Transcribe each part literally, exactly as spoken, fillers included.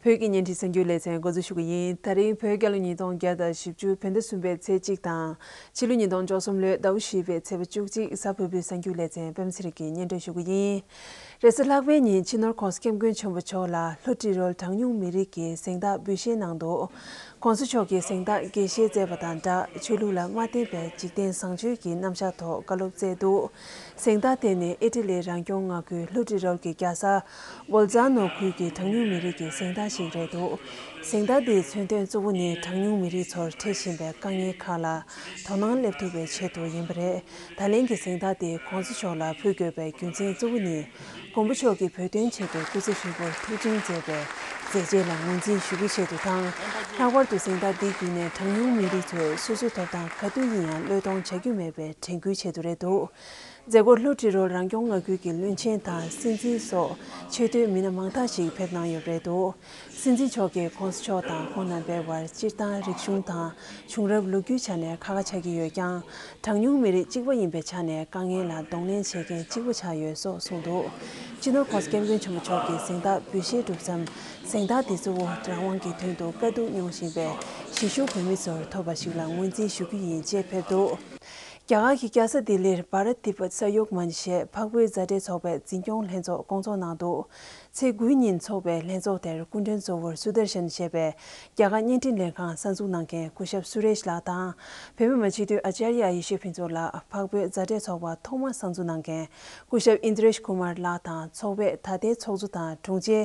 བོད་ཀྱི་བརྙན་འཕྲིན་གསར་འགྱུར་ལེ་ཚན་འགོ་འཛུགས་ཞུ་གི་ཡིན། ད་རིང་བོད་རྒྱལ་ལོ་ཉིས་སྟོང་བརྒྱ་དང་བཞི་བཅུ་བོད་ཟླ་གསུམ་པའི་ཚེས་གཅིག་དང་། ཕྱི་ལོ་ཉིས་སྟོང་བཅུ་གསུམ་ལོའི་ཟླ་བ་བཞི་པའི་ཚེས་པ་བཅུ་གཅིག་གཟའ་ཕུར་བུའི་གསར་འགྱུར་ལེ་ཚན་པད་མ་ཚེ་རིང་གིས་སྙན་སྒྲོན་ཞུ་གི་ཡིན། རེས་གཟའ་ལྷག་པའི་ཉིན་སྤྱི་ནོར་༸གོང་ས་༸སྐྱབས་མགོན་ཆེན་པོ་མཆོག་ལ་ལྷོ་ཏི་རོལ་གྲངས་ཉུང་མི་རིགས་ཀྱི་གཟེངས་རྟགས་འབུལ་བཞེས་གནང་འདུག ༸གོང་ས་མཆོག་གིས་གཟེངས་རྟགས་དགྱེས་བཞེས་མཛད་པ་དང་སྦྲགས་ཆོས་ལུགས་ལ་མ་བརྟེན་པའི་འཇིག་རྟེན་བཟང་སྤྱོད་ཀྱི་རྣམ་གཞག་ཐོག་བཀའ་སློབ་སྩལ་འདུག་གཟེངས་རྟགས་དེ་ནི་ཨི་ཊ་ལི་རང་སྐྱོང་མངའ་ཁུལ་ལྷོ་ཏི་རོལ་གྱི་རྒྱལ་ས་བོལ་ཛ་ནོ་ཁུལ་གྱི་གྲངས་ཉུང་མི་རིགས་ཀྱི་གཟེངས་རྟགས་ཤིག་རེད་འདུག་གཟེངས་རྟགས་འདིའི་མཚོན་དོན་གཙོ་བོ་ནི་གྲངས་ཉུང་མི་རིགས་ཚོར་འཕྲད་བཞིན་པའི་དཀའ་ངལ་ཁག་ལ་དོ་སྣང་སླེབས་ཐུབ་པའི་ཆེད་དུ་ཡིན་པ་རེད། ད་ལན་གྱི་གཟེངས་རྟགས་དེ་༸གོང་ས་མཆོག་ལ་ཕུལ་དགོས་པའི་རྒྱུ་མཚན་གཙོ་བོ་ནི། མགོན་པོ་མཆོག་གིས་བོད་དོན་ཆེད་དུ་སྐུ་ཚེ་ཧྲིལ་པོར་ཐུགས་བརྩོན་མཛད་པའི་མཛད་རྗེས་ལ་ངོས་འཛིན་ཞུ་རྒྱུའི་ཆེད་དུ་དང་། ལྷག་པར་དུ་གཟེངས་རྟགས་འདི་བརྒྱུད་ནས་གྲངས་ཉུང་མི་རིགས་ཚོས་སོ་སོའི་ཐོབ་ཐང་ག་དུས་ཡིན་ཡང་བློས་གཏོང་བྱ་རྒྱུ་མེད་པའི་དྲན་སྐུལ་ཆེད་དུ་རེད་འདུག་མཛད་སྒོར་ལྷོ་ཏི་རོལ་རང་སྐྱོང་མངའ་ཁུལ་གྱི་བློན་ཆེན་དང་སྲིད་འཛིན་སོགས་ཆེ་མཐོའི་མི་སྣ་མང་དག་ཞིག་ཕེབས་གནང་ཡོད་པ་རེད་འདུག་སྲིད་འཛིན་མཆོག་གིས་༸གོང་ས་མཆོག་དང་ཁོང་རྣམ་པའི་དབར་སྤྱིར་བཏང་རིག་གཞུང་དང་བྱུང་རབས་ལོ་རྒྱུས་ཆ་ནས་ཁ་ཁ་ཆགས་ཀྱི་ཡོད་ཀྱང་། གྲངས་ཉུང་མི་རིགས་གཅིག་པ་ཡིན་པའི་ཆ་ནས་དཀའ་ངལ་ལ་གདོང་ལེན་བྱེད་མཁན་གཅིག་པ་ཆགས་ཡོད་སོགས་གསུངས་འདུག་སྤྱི་ནོར་༸གོང་ས་༸སྐྱབས་མགོན་ཆེན་པོ་མཆོག་གིས་གཟེངས་རྟགས་འབུལ་བཞེས་གྲུབ་མཚམས། གཟེངས་རྟགས་འདི་གཙོ་བོ་རང་དབང་གི་དོན་དུ་དཀའ་སྡུག་མྱོང་བཞིན་པའི་གཞིས་བཞུགས་བོད་མི་ཚོར་ཐོབ་པ་ཞིག་ལ་ངོས་འཛིན་ཞུ་རྒྱུ་ཡིན་ཅེས་ཕེབས་འདུག་རྒྱ་གར་གྱི་རྒྱལ་ས་ལྡི་ལིར་བྷ་རཏ་ཏི་བྷ་ཏ་ས་ཡོག་མན་ཆི་ཞེས་འཕགས་བོད་མཛའ་འབྲེལ་ཚོགས་པའི་འཛིན་སྐྱོང་ལྷན་ཚོགས་སྐོང་ཚོགས་གནང་འདུག་ཚེས་དགུའི་ཉིན་འཚོགས་པའི་ལྷན་ཚོགས་དེར་སྐུ་མགྲོན་གཙོ་བོར་སུ་དར་ཤན་ཞེས་པའི་རྒྱ་གར་བརྙན་འཕྲིན་ལས་ཁང་གསར་འཛུགས་གནང་མཁན་སྐུ་ཞབས་སུ་རེཤ་ལགས་དང་། བོད་མི་མང་སྤྱི་འཐུས་ཨ་ཅཱརྱ་ཡེ་ཤེས་ཕུན་ཚོགས་ལགས། འཕགས་བོད་མཛའ་འབྲེལ་ཚོགས་པ་ཐོག་མར་གསར་འཛུགས་གནང་མཁན་སྐུ་ཞབས་ཨིན་དྲེཤ་ཀུ་མར་ལགས་དང་། ཚོགས་པས་ད་ལྟའི་ཚོགས་གཙོ་དང་དྲུང་ཆེ།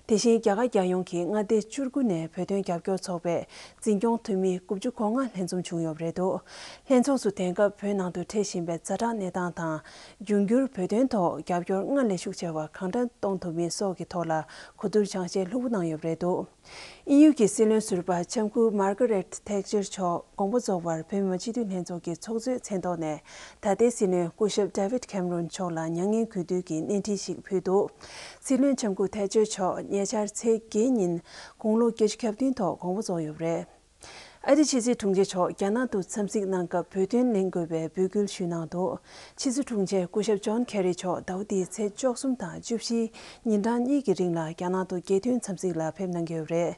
དེ་བཞིན་རྒྱ་གར་རྒྱལ་ཡོངས་ཀྱི་མངའ་སྡེ་བཅུ་དགུ་ནས་བོད་དོན་རྒྱབ་སྐྱོར་ཚོགས་པའི་འཛིན་སྐྱོང་འཐུས་མི་དགུ་བཅུ་གོ་ལྔ་ལྷན་འཛོམས་བྱུང་ཡོད་པ་རེད་འདུག་ལྷན་ཚོགས་སུ་དེང་སྐབས་བོད་ནང་དུ་འཕྲད་བཞིན་པའི་ཛ་དྲག་གནས་སྟངས་དང་། འབྱུང་འགྱུར་བོད་དོན་ཐོག་རྒྱབ་སྐྱོར་སྔར་ལས་ཤུགས་ཆེ་བ་གང་འདྲ་གཏོང་ཐུབ་མིན་སོགས་ཀྱི་ཐོག་ལ་གོ་བསྡུར་སྦྱང་བཤད་ལྷུག་པོ་གནང་ཡོད་པ་རེད་འདུག་དབྱིན་ཡུལ་གྱི་སྲིད་བློན་ཟུར་པ་ལྕམ་སྐུ་མར་གྷ་རེད་ཐེག་ཆར་མཆོག་དགོངས་པ་རྫོགས་པར་བོད་མི་མང་སྤྱི་འཐུས་ལྷན་ཚོགས་ཀྱི་ཚོགས་གཙོའི་མཚན་ཐོག་ནས་ད་ལྟའི་སྲིད་བློན་སྐུ་ཞབས་ཌེ་ཝིད་ཁེམ་རོན་མཆོག་ལ་མྱ་ངན་གུས་འདུད་ཀྱི་བརྙན་འཕྲིན་ཞིག་ཕུལ་འདུག་སྲིད་བློན་ལྕམ་སྐུ་ཐེག་ཆར་མཆོག་ཉེ་ཆར་ཚེས་བརྒྱད་ཉིན་དགུང་ལོ་བརྒྱད་ཅུ་གྱ་བདུན་ཐོག་དགོངས་པ་རྫོགས་ཡོད་པ་རེད། ཨ་རིའི་ཕྱི་སྲིད་དྲུང་ཆེ་མཆོག་རྒྱ་ནག་ཏུ་འཚམས་གཟིགས་གནང་སྐབས་བོད་དོན་གླེང་དགོས་པའི་འབོད་སྐུལ་ཞུས་གནང་འདུག་ཕྱི་སྲིད་དྲུང་ཆེ་སྐུ་ཞབས་ཇོན་ཁེ་རི་མཆོག་ཟླ་བ་འདིའི་ཚེས་བཅུ་གསུམ་དང་བཅུ་བཞིའི་ཉིན་གྲངས་གཉིས་ཀྱི་རིང་ལ་རྒྱ་ནག་ཏུ་རྒྱལ་དོན་འཚམས་གཟིགས་ལ་ཕེབས་གནང་གི་ཡོད་པ་རེད།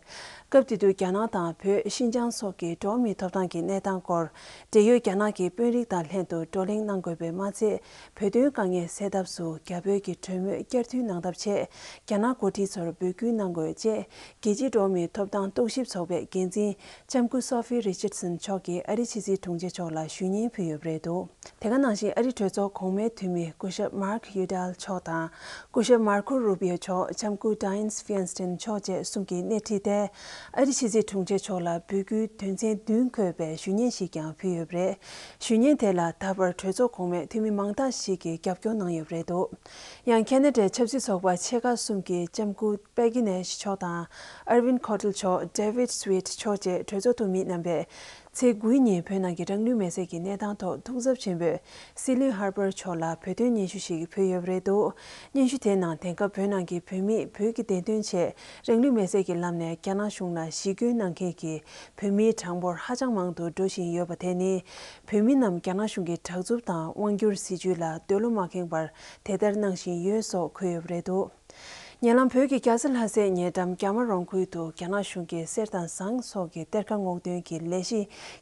སྐབས་དེ་དུས་རྒྱ་ནག་དང་བོད། ཤིན་ཅང་སོགས་ཀྱི་འགྲོ་བ་མིའི་ཐོབ་ཐང་གི་གནས་སྟངས་སྐོར། འབྲེལ་ཡོད་རྒྱ་ནག་གི་དཔོན་རིགས་དང་ལྷན་དུ་བགྲོ་གླེང་གནང་དགོས་པས་མ་ཚད། བོད་དོན་དཀའ་ངལ་སེལ་ཐབས་སུ་རྒྱ་བོད་ཀྱི་གྲོས་མོལ་བསྐྱར་མཐུད་གནང་ཐབས་ཆེད་རྒྱ་ནག་འགོ་ཁྲིད་ཚོར་འབོད་སྐུལ་གནང་དགོས་ཅེས་རྒྱལ་སྤྱིའི་འགྲོ་བ་མིའི་ཐོབ་ཐང་རྟོག་ཞིབ་ཚོགས་པའི་འགན་འཛིན་ལྕམ་སྐུ་སོ་ཧྥི་རི་ཅར་སན་མཆོག་གིས་ཨ་རིའི་ཕྱི་སྲིད་དྲུང་ཆེ་མཆོག་ལ་ཞུ་སྙན་ཕུལ་ཡོད་པ་རེད་འདུག་དེ་ག་ནང་བཞིན་ཨ་རིའི་གྲོས་ཚོགས་གོང་མའི་འཐུས་མི་སྐུ་ཞབས་མཱརྐ་ཡུ་ཏཱལ་མཆོག་དང་སྐུ་ཞབས་མཱར་ཁོ་རུ་པིའོ་མཆོག་ལྕམ་སྐུ་ཌ་ཡན་ཧྥི་ཡན་སྟན་མཆོག་བཅས་གསུམ་གྱིས་སྣེ་ཁྲིད་དེ་ཨ་རིའི་ཕྱི་སྲིད་དྲུང་ཆེ་མཆོག་ལ་འབོད་སྐུལ་དོན་ཚན་བདུན་འཁོད་པའི་ཞུ་སྙན་ཞིག་ཀྱང་ཕུལ་ཡོད་པ་རེད། ཞུ་སྙན་དེ་ལ་ད་བར་གྲོས་ཚོགས་གོང་མའི་འཐུས་མི་མང་དག་ཞིག་གིས་རྒྱབ་སྐྱོར་གནང་ཡོད་པ་རེད་འདུག་ཡང་ཁེ་ན་ཌའི་ཆབ་སྲིད་ཚོགས་པ་ཆེ་ཁག་གསུམ་གྱི་ལྕམ་སྐུ་པེ་ཀི་ནེ་ཤི་མཆོག་དང་ཨར་ཝིན་ཁོ་ཏལ་མཆོག་ཌེ་ཝིད་སུ་ཝིད་མཆོག་བཅས་གྲོས་ཚོགས་འཐུས་མི་རྣམ་པས་ཚེས་དགུའི་ཉིན་བོད་ནང་གི་རང་ལུས་མེར་སྲེག་གི་གནས་སྟངས་ཐོག་ཐུགས་འཚབ་ཆེན་པོས་སྲིད་བློན་ཧར་པར་མཆོག་ལ་བོད་དོན་སྙན་ཞུ་ཞིག་ཕུལ་ཡོད་པ་རེད་འདུག་སྙན་ཞུ་དེའི་ནང་དེང་སྐབས་བོད་ནང་གི་བོད་མིས་བོད་ཀྱི་བདེན་དོན་ཆེད་རང་ལུས་མེར་སྲེག་གི་ལམ་ནས་རྒྱ་ནག་གཞུང་ལ་ཞི་རྒོལ་གནང་མཁན་གྱི་བོད་མིའི་གྲངས་འབོར་ཧ་ཅང་མང་དུ་འགྲོ་བཞིན་ཡོད་པ་དེ་ནི། བོད་མི་རྣམས་རྒྱ་ནག་གཞུང་གི་དྲག་རྩུབ་དང་དབང་སྒྱུར་སྲིད་བྱུས་ལ་འདོད་བློ་མ་ཁེངས་པར་དེ་ལྟར་གནང་བཞིན་ཡོད་སོགས་འཁོད་ཡོད་པ་རེད་འདུག་ཉེ་ལམ་བོད་ཀྱི་རྒྱལ་ས་ལྷ་སའི་ཉེ་འགྲམ་རྒྱ་མ་རོང་ཁུལ་དུ་རྒྱ་ནག་གཞུང་གིས་གསེར་དང་ཟངས་སོགས་ཀྱི་གཏེར་ཁ་སྔོག་འདོན་གྱི་ལས་གཞི་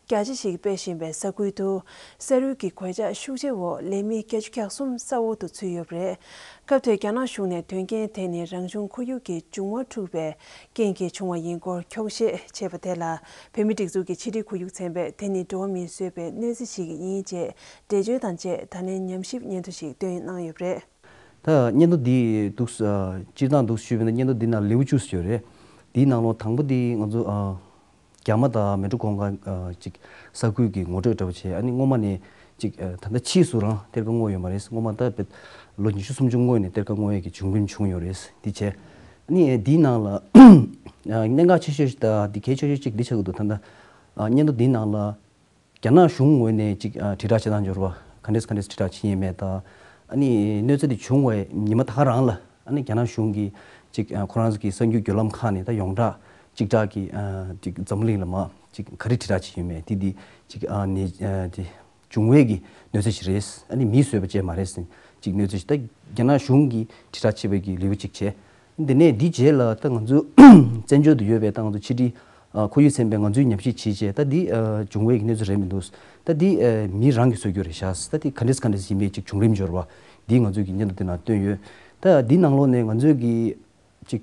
རྒྱ་ཆེ་ཞིག་སྤེལ་བཞིན་པའི་ས་ཁུལ་དུ་ས་རུད་ཀྱི་གོད་ཆག་ཤུགས་ཆེ་འོག་ལས་མི་བརྒྱད་ཅུ་གྱ་གསུམ་ས་འོག་ཏུ་ཚུད་ཡོད་པ་རེད། སྐབས་དེར་རྒྱ་ནག་གཞུང་ནས་དོན་རྐྱེན་དེ་ནི་རང་བྱུང་ཁོར་ཡུག་གི་འབྱུང་བ་འཁྲུགས་པའི་རྐྱེན་གྱིས་བྱུང་བ་ཡིན་སྐོར་འཁྱོག་བཤད་བྱས་པ་དེ་ལ་བོད་མིའི་སྒྲིག་འཛུགས་ཀྱི་ཕྱི་དྲིལ་ཁོར་ཡུག་ཚན་པས་དེ་ནི་འགྲོ་བ་མིས་བཟོས་པའི་གནོད་འཚེ་ཞིག་ཡིན་ཅེས་འགྲེལ་བརྗོད་དང་བཅས་ད་ལན་ཉམས་ཞིབ་སྙན་ཐོ་ཞིག་བཏོན་གནང་ཡོད་པ་རེད། ད་སྙན་ཐོ་འདི་འདུག་སྤྱིར་བཏང་འདུག་ཞུས་པ་ཡིན་ན་སྙན་ཐོ་འདི་ནང་ལེའུ་བཅུ་ཡོད་རེད། འདིའི་ནང་ལོགས་དང་པོ་འདི་ང་ཚོ་རྒྱ་མ་དང་མལ་གྲོ་གུང་དཀར་ཅིག་ས་ཁུལ་གྱི་ངོ་སྤྲོད་འདྲ་པོ་བྱས། ཨ་ནི་སྔོན་མ་ནས་ཅིག་ད་ལྟ་ཕྱིས་སུ་རང་གཏེར་ཁ་སྔོག་ཡོད་མ་རེད། སྔོན་མ་ད་ལོ་ཉི་ཤུ་སུམ་ཅུ་སྔོན་ནས་གཏེར་ཁ་སྔོག་ཡས་ཀྱི་བྱུང་རིམ་བྱུང་ཡོད་རེད། འདི་བྱས། ཨ་ནི་འདིའི་ནང་ལ་གནད་འགག་ཆེ་ཤོས་ཤིག་དང་འདི་གལ་ཆེ་ཤོས་གཅིག་འདི་ཆགས་ཀྱི་འདུག་ད་ལྟ་སྙན་ཐོ་འདིའི་ནང་ལ། རྒྱ་ནག་གཞུང་ངོས་ནས་ཅིག་ཨ་དྲིལ་བསྒྲགས་བྱེད་སྟངས་འབྱོར་བ་ག་འདྲས་ག་འདྲས་དྲིལ་བསྒྲགས་བྱེད་ཡས་མེད་དང་། ཨ་ནི་གནོད་འཚེ་དེ་བྱུང་བའི་ཉི་མ་ད་ག་རང་ལ་ཨ་ནི་རྒྱ་ནག་གཞུང་གིས་ཅིག་ཨ་ཁོ་རང་ཚོ་གི་གསར་འགྱུར་བརྒྱུད་ལམ་ཁག་ནས་ད་ཡོངས་གྲགས་ཅིག་གྲགས་ཀྱི་ཨ་ཅིག་འཛམ་བུ་གླིང་ལ་མ་ཅིག་ག་རེ་དྲིལ་བསྒྲགས་བྱེད་ཡོད་མེད་དེ་དེ་ཅིག་ཨ་ནི་ཨ་དེ་བྱུང་བའི་གི་གནོད་འཚེ་ཞིག་རེད། ཨ་ནི་མིས་བཟོས་པ་ཅིག་མ་རེད་ཟེར་ཅིག་གནོད་འཚེ་ཞིག་ད་རྒྱ་ནག་གཞུང་གིས་དྲིལ་བསྒྲགས་བྱས་པའི་གི་ལེའུ་ཅིག་བྱས། འདི་ནས་འདི་རྗེས་ལ་ད་ང་ཚོ་བཙན་བྱོལ་དུ་ཡོད་པའི་ད་ང་ཚོ་ཕྱི་དྲིལ་ཁོར་ཡུག་ཚན་པས་ང་ཚོའི་ཉམས་ཞིབ་བྱས་རྗེས་ད་འདི་བྱུང་བའི་གནས་ཚུལ་རེད་མི་འདུག་ད་འདི་མི་རང་གིས་བཟོ་རྒྱུ་རེད་ཤག་ད་འདི་ག་འདྲས་ག་འདྲས་ཡིན་པའི་ཅིག་བྱུང་རིམ་འབྱོར་བ་འདི་ང་ཚོས་ཀྱི་སྙན་ཐོ་འདི་ནང་བཏོན་ཡོད། ད་འདི་ནང་ལོགས་ནས་ང་ཚོས་ཀྱི་ཅིག་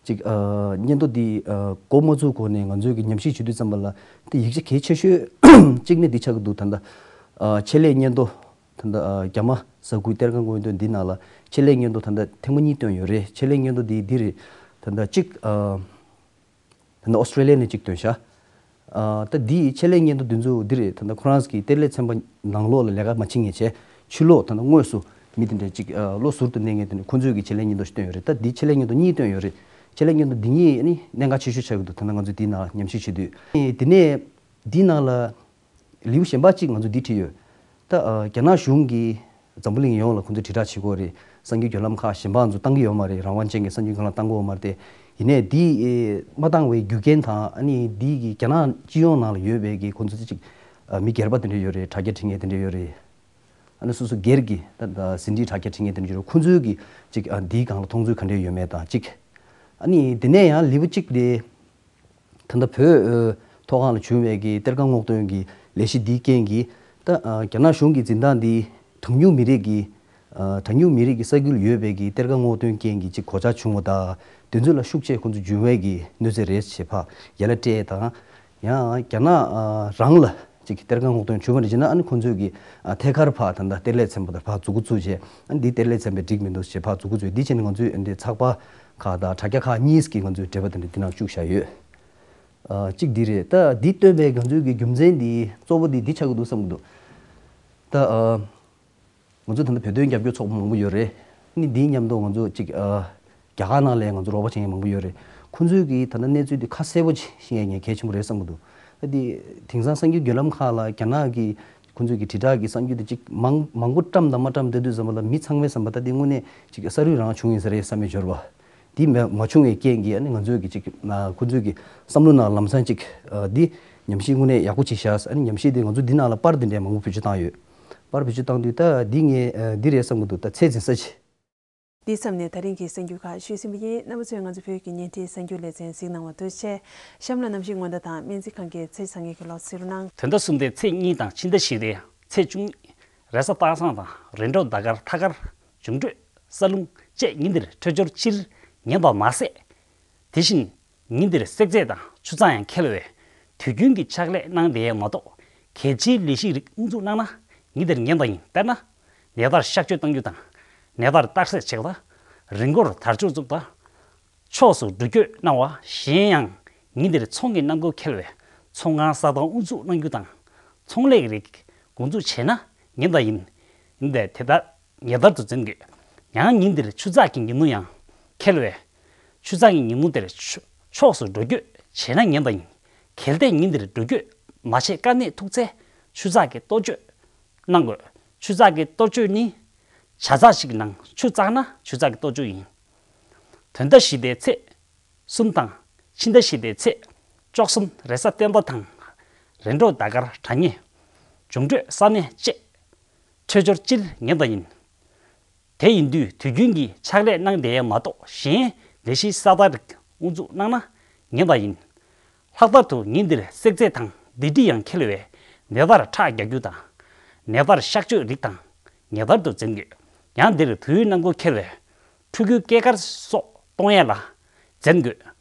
ཅིག་ཨ། སྙན་ཐོ་འདི་ཨ། འགོ་མ་བཙུགས་གོང་ནས་ང་ཚོས་ཀྱི་ཉམས་ཞིབ་བྱེད་དུས་ཙམ་པ་ལ་དེ་ཡིག་ཆ་གལ་ཆེ་ཤོས་གཅིག་ནི་འདི་ཆགས་ཀྱི་འདུག་ད་ལྟ་ཨ། ཆེད་ལས་སྙན་ཐོ་ད་ལྟ་ཨ། རྒྱ་མ་ས་ཁུལ་གཏེར་ཁ་སྔོག་འདོན་འདི་ནང་ལ་ཆེད་ལས་སྙན་ཐོ་ད་ལྟ་ཐེངས་མ་གཉིས་བཏོན་ཡོད་རེད། ཆེད་ལས་སྙན་ཐོ་འདི་འདི་རེད། ད་ལྟ་གཅིག་ཨ། ད་ལྟ་ཨོ་སི་ཀྲེ་ལི་ཡ་ནས་གཅིག་བཏོན་ཤག་ཨ། ད་འདིའི་ཆེད་ལས་སྙན་ཐོ་འདི་ཚོ་འདི་རེད། ད་ལྟ་ཁོ་རང་གི་གཏེར་ལས་ཚན་པ་ནང་ལོགས་ལ་ལས་ཀ་མ་བྱེད་མཁན་བྱས་ཕྱི་ལོགས་ད་ལྟ་དངོས་སུ་མི་དེ་འདྲ་ཅིག་ཨ། ལོ་ཟུར་དུ་གནས་མཁན་དེ་འདྲ་ཁོ་ཚོས་ཀྱི་ཆེད་ལས་སྙན་ཐོ་ཞིག་བཏོན་ཡོད་རེད། ད་འདི་ཆེད་ལས་སྙན་ཐོ་གཉིས་བཏོན་ཡོད་རེད། ཆེད་ལས་སྙན་ཐོ་འདི་གཉིས་ནི་གནད་འགག་ཆེ་ཤོས་ཆགས་ཀྱི་འདུག་ད་ལྟ་ང་ཚོས་འདི་ནང་ཉམས་ཞིབ་བྱེད་དུས་དེ་ནས་འདི་ནང་ལ་ལེའུ་གཞན་པ་གཅིག་ང་ཚོས་འདི་བྲིས་ཡོད། ད་ཨ། རྒྱ་ནག་གཞུང་གིས་འཛམ་བུ་གླིང་ཡོངས་ལ་ཁོ་ཚོས་དྲིལ་བསྒྲགས་བྱེད་ཀྱི་ཡོད་རེད། གསར་འགྱུར་བརྒྱུད་ལམ་ཁག་གཞན་པ་ཚོ་བཏང་གི་ཡོད་མ་རེད། རང་དབང་ཅན་གྱི་གསར་འགྱུར་བརྒྱུད་ལམ་བཏང་གི་ཡོད་མ་རེད་དེ། ཡིན་ནའི་འདི་མ་བཏང་བའི་རྒྱུ་རྐྱེན་དང་ཨ་ནི་འདི་གི་རྒྱ་ནག་སྤྱི་ཡོངས་ནང་ལ་ཡོད་པའི་གི་ཁོ་ཚོ་ཅིག་མི་སྒེར་པ་དེ་འདྲ་ཡོད་རེད། དྲ་རྒྱ་འབྲི་མཁན་དེ་འདྲ་ཡོད་རེད། ཨ་ནི་སོ་སོ་སྒེར་གྱི་ད་ཟིན་བྲིས་དྲ་རྒྱ་འབྲི་མཁན་དེ་འདྲ་ཡོད་རེད། ཁོ་ཚོའི་གི་ཅིག་འདིའི་སྒང་ལ་མཐོང་ཚུལ་ག་འདྲ་ཡོད་མེད་དང་གཅིག་ཨ་ནི་དེ་ནས་ཡང་ལེའུ་གཅིག་དེ། ད་ལྟ་བོད་ཨ། མཐོ་སྒང་ལ་བྱུང་བའི་གི་གཏེར་ཁ་སྔོག་འདོན་གྱི་ལས་གཞི་འདིའི་རྐྱེན་གྱིས་ད་ཨ། རྒྱ་ནག་གཞུང་གི་འཛིན་སྟངས་འདི་གྲངས་ཉུང་མི་རིགས་ཀྱི་ཨ། གྲངས་ཉུང་མི་རིགས་ཀྱི་ས་ཁུལ་ཡོད་པའི་གི་གཏེར་ཁ་སྔོག་འདོན་རྐྱེན་གྱིས་ཅིག་གོད་ཆག་བྱུང་བ་དང་དེ་ཚོ་ལ་ཤུགས་ཆེ་ཁོང་ཚོ་འབྱུང་བའི་གི་གནོད་འཚེ་རེད་ཞེས་ཕར་ཡ་ལན་སྤྲད་དང་། ཡང་རྒྱ་ནག་ཨ། རང་ལ་ཅིག་གཏེར་ཁ་སྔོག་འདོན་བྱུང་བ་རེད་ཅེ་ན་ཨ་ནི་ཁོང་ཚོས་གི་ཨ། ཐད་ཀར་ཕར་ད་ལྟ་གཏེར་ལས་ཚན་པ་དང་ཕར་མཛུབ་གུ་བཙུགས་བྱས་ཨ་ནི་འདི་གཏེར་ལས་ཚན་པས་འགྲིག་མི་འདུག་ཞེས་ཕར་མཛུབ་གུ་བཙུགས། འདི་བྱས་ནས་ང་ཚོས་འདི་ཚགས་པར་ཁག་དང་དྲ་རྒྱ་ཁག་གཉིས་ཀྱིས་ང་ཚོས་འགྲེལ་པ་དེ་འདྲ་འདི་ནང་བཅུག་བཞག་ཡོད། ཨ། གཅིག་འདི་རེད། ད་འདི་བཏོན་པའི་ང་ཚོའི་གི་རྒྱུ་མཚན་འདི་གཙོ་བོ་འདི་འདི་ཆགས་ཀྱི་འདུག་བསམ་གྱི་འདུག་ད་ཨ། ང་ཚོ་ད་ལྟ་བོད་དོན་རྒྱབ་སྐྱོར་ཚོགས་པ་མང་པོ་ཡོད་རེད། ཨ་ནི་འདིའི་མཉམ་དུ་ང་ཚོ་གཅིག་ཨ། རྒྱ་གར་ནང་ལ་ང་ཚོ་རོགས་པ་བྱེད་མཁན་མང་པོ་ཡོད་རེད། ཁོང་ཚོས་ཀྱིས་ད་ལྟ་གནས་ཚུལ་འདི་ཁ་གསལ་པོ་ཅིག་ཤེས་ཡ་ངས་གལ་ཆེན་པོ་རེད་བསམ་གྱི་འདུག་ཨ་དེ་དེང་སང་གསར་འགྱུར་བརྒྱུད་ལམ་ཁག་ལ་རྒྱ་ནག་གི་ཁོང་ཚོས་ཀྱི་དྲིལ་བསྒྲགས་ཀྱི་གསར་འགྱུར་དེ་ཅིག་མང་མང་པོ་བཀྲམ་དང་མ་བཀྲམ་བསྡད་དུས་ཙམ་པ་ལ་མི་ཚང་མའི་བསམ་པ་ད་དེ་དངོས་གནས་ཅིག་ས་རུད་རང་བྱུང་ཡིན་ས་རེད་བསམ་པའི་འབྱོར་བ་དེ་མ་མ་བྱུང་བའི་རྐྱེན་གྱིས་ཨ་ནི་ང་ཚོས་ཀྱི་ཅིག་ཨ། ཁོང་ཚོས་ཀྱི་བསམ་བློ་ནང་ལམ་སང་ཅིག་ཨ། འདི་ཉམས་ཞིབ་དངོས་གནས་ཡག་པོ་ཅིག་བཞག་ཨ་ནི་ཉམས་ཞིབ་དེ་ང་ཚོ་འདི་ནང་ལ་པར་འདི་འདྲའི་མང་པོ་བེད་སྤྱོད་བཏང་ཡོད། པར་བེད་སྤྱོད་བཏང་དུས་ད་འདི་ངས་ཨ། འདི་རེད་བསམ་གྱི་འདུག་ད་ཚད་འཛིན་ས་ཅིག་འདིའི་མཚམས་ནས་ད་རིང་གི་གསར་འགྱུར་ཁག་ཞུས་ཟིན་པ་ཡིན། རྣམ་པ་ཚོས་ང་ཚོ་བོད་ཀྱི་བརྙན་འཕྲིན་གསར་འགྱུར་ལེ་ཚན་གཟིགས་གནང་བར་ཐུགས་རྗེ་ཆེ། གཤམ་ལ་གནམ་གཤིས་སྔོན་བརྡ་དང་སྨན་རྩིས་ཁང་གི་ཚེས་བཟང་ངན་གྱི་ལོ་ཚིགས་རོ་གནང་། དོན་དག་གསུམ་སྟེ་ཚེས་གཉིས་དང་ཕྱི་ཟླ་བཞི་སྟེ་ཚེས་བཅུ་གཉིས། རེས་གཟའ་སྟག་ཚང་དང་རེས་གྲོགས་ཟླ་སྐར་ཐ་སྐར་འབྱུང་འཕྲོད་ས་རླུང་བཅས་ཉིན་འདིར་འཕྲོད་སྦྱོར་སྤྱིར་ངན་པ་མ་ཟད། དེ་བཞིན། ཉིན་འདིར་བསྲེག་རྫས་དང་ཆུ་གཙང་ཡང་འཁེལ་བས། དུས་རྒྱུན་གྱི་ཕྱག་ལས་གནང་བསྡད་ཡས་མ་གཏོགས་གལ་ཆེའི་ལས་གཞི་རིགས་དབུ་འཛུགས་གནང་ན་ཉིན་འདིར་ངན་པ་ཡིན། དཔེར་ན། ནད་བརྟག་གཤག་བཅོས་གཏང་རྒྱུ་དང་། ནད་བརྟག་བརྟག་གསལ་བྱེད་པ་དང་། རི་མགོར་དར་ལྕོག་བཙུགས་པ། ཕྱོགས་སུ་འགྲོ་སྐྱོད་གནང་བ། གཞན་ཡང་ཉིན་འདིར་ཚོང་གི་གནང་སྒོ་འཁེལ་བས་ཚོང་ཁང་ས་ཐང་དབུ་འཛུགས་གནང་རྒྱུ་དང་། ཚོང་ལས་རིགས་འགོ་འཛུགས་བྱས་ན་ངན་པ་ཡིན། ཡིན་པས་དེ་ལྟར་ངེས་པར་དུ་འཛེམ་དགོས། ཡང་ཉིན་འདིར་ཆུ་ཚགས་ཀྱི་ཉིན་མོ་ཡང་འཁེལ་བས། ཆུ་ཚགས་ཀྱི་ཉིན་མོ་དེར་ཕྱོ་ཕྱོགས་སུ་འགྲོ་སྐྱོད་བྱས་ན་ངན་པ་ཡིན། གལ་ཏེ་ཉིན་འདིར་འགྲོ་སྐྱོད་མ་བྱས་དཀའ་གནད་ཐུག་ཚེ་ཆུ་ཚགས་ཀྱི་གཏོར་སྐྱོད་གནང་དགོས། ཆུ་ཚགས་ཀྱི་གཏོར་སྐྱོད་ནི། ཇ་ཚགས་ཤིག་ནང་ཆུ་བཙགས་ན་ཆུ་ཚགས་ཀྱི་གཏོར་སྐྱོད་ཡིན། དོན་ཟླ་བཞི་སྟེ་ཚེས་གསུམ་དང་ཕྱི་ཟླ་བཞི་སྟེ་ཚེས་བཅུ་གསུམ། རེས་གཟའ་སྤེན་པ་དང་རེས་གྲོགས་ཟླ་སྐར་དྲ་བརྙན་འབྱུང་འཕྲོད་ས་གནས་བཅས་འཕྲོད་སྦྱོར་སྤྱིར་ངན་པ་ཡིན། དེ་ཡིན་དུས་དུས་རྒྱུན་གྱི་ཕྱག་ལས་གནང་བསྡད་ཡས་མ་གཏོགས་གཞན་ལས་གཞི་གསར་པ་རིགས་དབུ་འཛུགས་གནང་ན་ངན་པ་ཡིན། ལྷག་པར་དུ་ཉིན་འདིར་བསྲེག་རྫས་དང་ལྡེབས་བྲིས་ཡང་འཁེལ་བས་ནད་པར་ཁྲག་རྒྱག་རྒྱུ་དང་། ནད་པར་གཤག་བཅོས་རིགས་དང་ངེས་པར་དུ་འཛེམ་དགོས། ཡང་འདིར་བོའུའི་གནང་སྒོ་འཁེལ་བས་ཕྲུ་གུའི་སྐྱེས་སྐར་སོགས་གཏོང་ཡས་ལ་འཛེམ་དགོས།